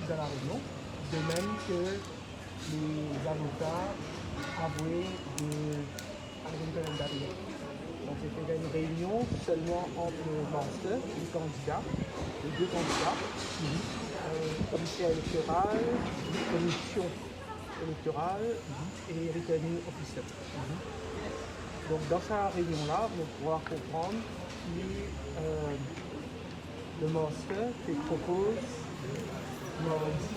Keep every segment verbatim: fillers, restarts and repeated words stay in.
dans La Réunion, de même que les avocats avoués de Alvin Cohen David. Donc, c'était une réunion seulement entre le master, les candidats, les deux candidats, euh, commissaire électoral, commission électorale et returning officer. Donc, dans sa réunion-là, on pourra comprendre que, euh, le master te propoz mardi,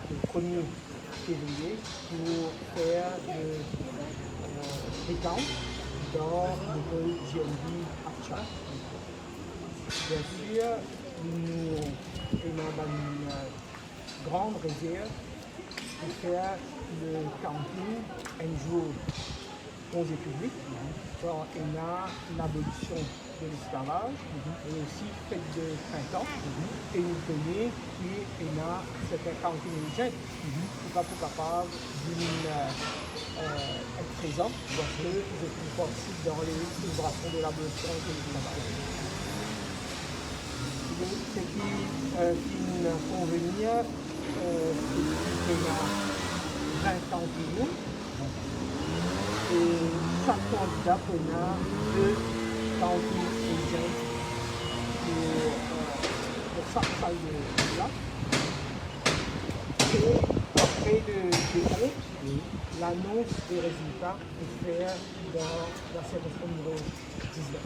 le premier février, pou fer de, euh, recount dan lekol G M D Archer. Bien sûr, nou ena bann, euh, gran rezerv pou fer le counting enn zour konze piblik, kan ena labolision de lesklavaz, e osi fet de printan, e nou kone ki ena sertin counting agent ki pa pou kapav vinn, euh, euh, et prezan, parski zot pou partisip dan le selebrasion de labolision de lesklavaz. Seki, euh, finn konvenir, euh, se ki ena vin counting room, e sak kandida pou ena de counting agent pou, euh, pou sak sal de vot la. E apre le dekont, lanons de rezilta pou fer dan la sirkonskripsion nimero diznef,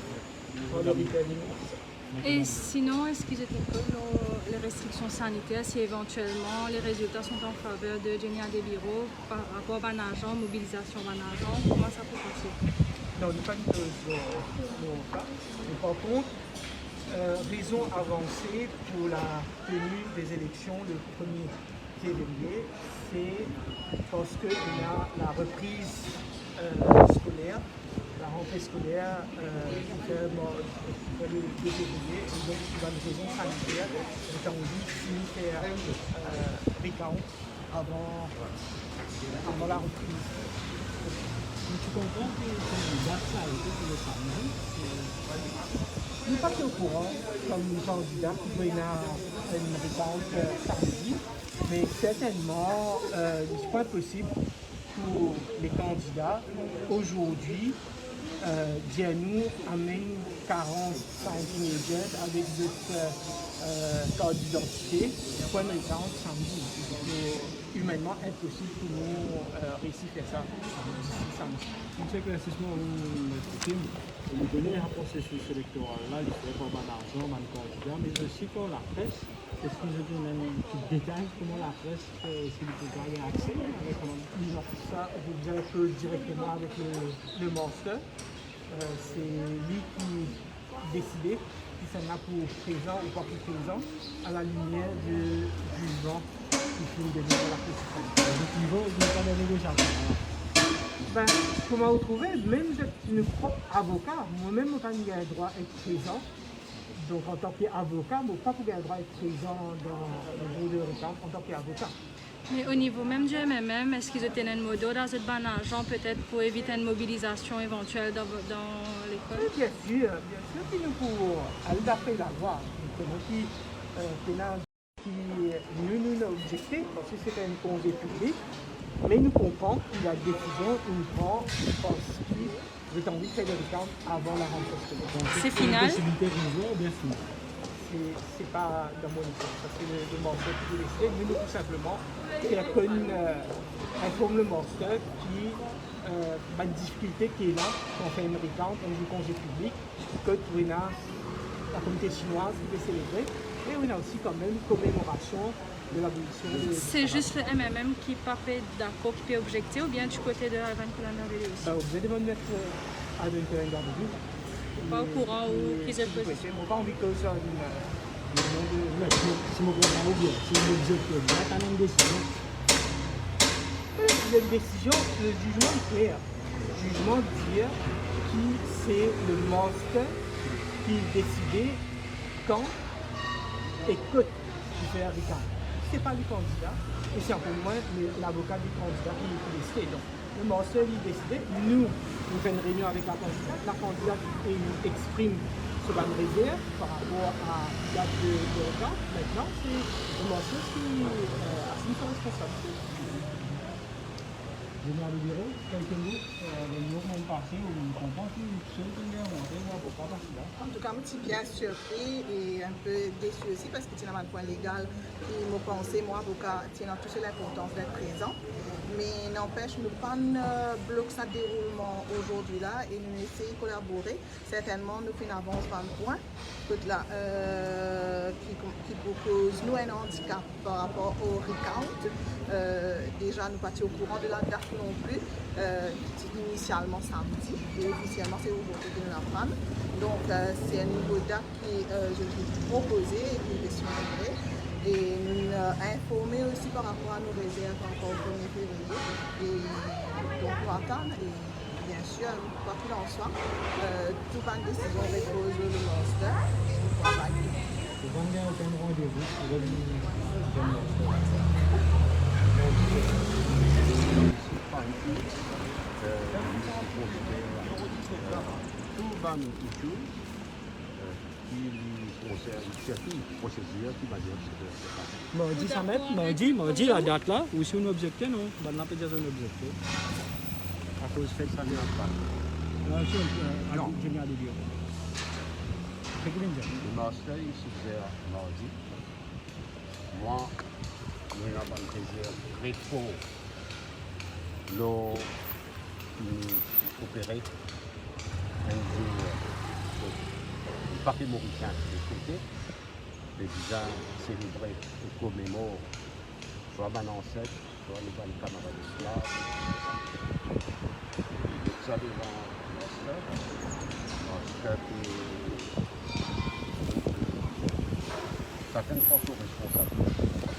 dan le returning officer. E sinon, eski zot inn koz lor le restriksion saniter, si evantielman le rezilta sont an faver de Jenny Adeliro par rapor bann azan, mobilizasion bann azan, kouma sa pou pase? Non, nou pa'nn koz lor, lor sa. Me par kont, euh, rezon avanse pou la tenue des élections le premier février, se parski ena la repriz, euh, skoler, la rantre skoler, euh, pou fer, pou fer le de fevriye, e donk pou bann rezon saniter, nou ti anvi fini fer, euh, recount avan, avan la repriz. Me ti konpran ki kandida ti arete pou le samedi, euh, nou pa ti okouran kouma kandida ki pou ena enn recount, euh, samedi. Me sertennman, euh, li pa posib pou le kandida azordi, euh, dir nou amenn karant-sink teenagers avek zot, euh, euh, kart didantite pou enn recount samedi. Donk, euh, imennman inposib pou nou, euh, reysi fer sa disi samedi. Enn ti eklersisman, ou, Met Kim, nou kone sa prosesis elektoral la, li fer par bann azan, bann kandida, me osi par lapres. Eski zot ena enn ti detay kouma lapres, euh, si li pou gagn akse, avek kouma? Non, sa, ou pou bizin koz direkteman avek le, le master. Euh, se li ki deside si sannla pou prezan ou pa pou prezan, a la limier de zizman ki finn done par Lakour Siprem. Donk, li pa, li pa dan negosiasion, ala? Ben, kouma ou trouve, mem zot, nou prop avoka, mwa mem, mo pa gagn drwa et prezan. Donk, antan ki avoka, mo pa pou gagn drwa et prezan dan le zour de recount antan ki avoka. Me o nivo mem di M M M, eski zot ena enn modord a zot bann azan, petet pou evit enn mobilizasion evantiel dan, dan lekol? Wi, bien sir, bien sir ki nou pou al dapre lalwa. Nou kone ki, euh, pena ki nou, nou, nou objekte, parski se enn konze piblik, me nou konpran ki la desizion inn pran parski zot anvi fer le recount avan larantre skoler. Se final? Posibilite rizwa oubien fini? Se, se pa dan mo lefos, sa se le, le master ki pou deside, me nou tou sinpleman fer konn, euh, inform le master ki, euh, bann difikilte ki ena kan fer enn recount enn zour konze piblik, kot pou ena la kominote sinwaz ki pe selebre, e ena osi kanmem komemorasion de labolision de... Se zis le M M M ki pa pe dakor, ki pe objekte, oubien di kote de Alvin Cohen David osi? Ben, ou bizin demann Met, euh, Alvin Cohen David. Ou pa okouran ou ki zot pozision? Mo pa anvi koz sa, euh, o nom de... Non, si mo, si mo konpran ou bien, si mo objekte, la, pa enn desizion. Enn desizion, le zizman li kler. Zizman dir ki se le master ki deside kan e kot pou fer recount. Se pa le kandida, e se ankor mwin le, lavoka de kandida ki, ki deside. Donk, le master li deside, nou, nou fer enn reynion avek la kandida, la kandida e li exprim so bann rezerv par rapor a dat de, de recount. Aster, se le master ki, Général de bureau, quelques mots, euh, les mots qu'on passé, ou kontan ki sel ki inn rantre, ou avoka, parski la. Antouka, mo ti bien sirpri e inpe desi osi, parski ti ena bann pwin legal ki mo panse, mo avoka, ti ena tou se linportans d'être prezan. Me nanpes, nou pa'nn, euh, blok sa deroulman azordi la e nou esey kolabore. Sertennman, nou finn avans bann pwin, kot la, euh, ki, ki pou koz nou enn andikap par rapor o recount. Euh, deza, nou pa ti okouran de la dat non pli. Euh, ti inisialman samdi, e ofisielman, se azordi ki nou aprann. Donk, euh, se enn nouvo dat ki, euh, zot inn propoze e ki inn konsidere. E nou, euh, informe osi par rapor a nou rezerv ankor premie fevriye. E donk, nou atann. E Bien sûr, quoi qu'il en soit, euh, tou bann desizion repoz lor le master e nou travay. Ou pa'nn gagn okenn randevou pou revinn donn master? Non, se pa enn, euh, nou konsider, euh, tou bann issues, euh, ki li konsern sirtou prosesir ki manier se fer sa. Mardi, sa met, mardi, mardi, ladat la, ou si nou objekte, non? Bann la pe dir zot inn objekte. Akoz fet sa li pa. Non, si, euh, non. Général de bureau. Seki vinn dir. Le master, li sizer mardi. Mwa, nou ena bann rezerv tre for lor, mm, opere enn zour, euh, enn pake Morisien de kote, me bizin selebre e komemor swa bann anset, swa nou bann kamarad esklav. Met sa devan master, master pe, sakenn pran so responsabilite.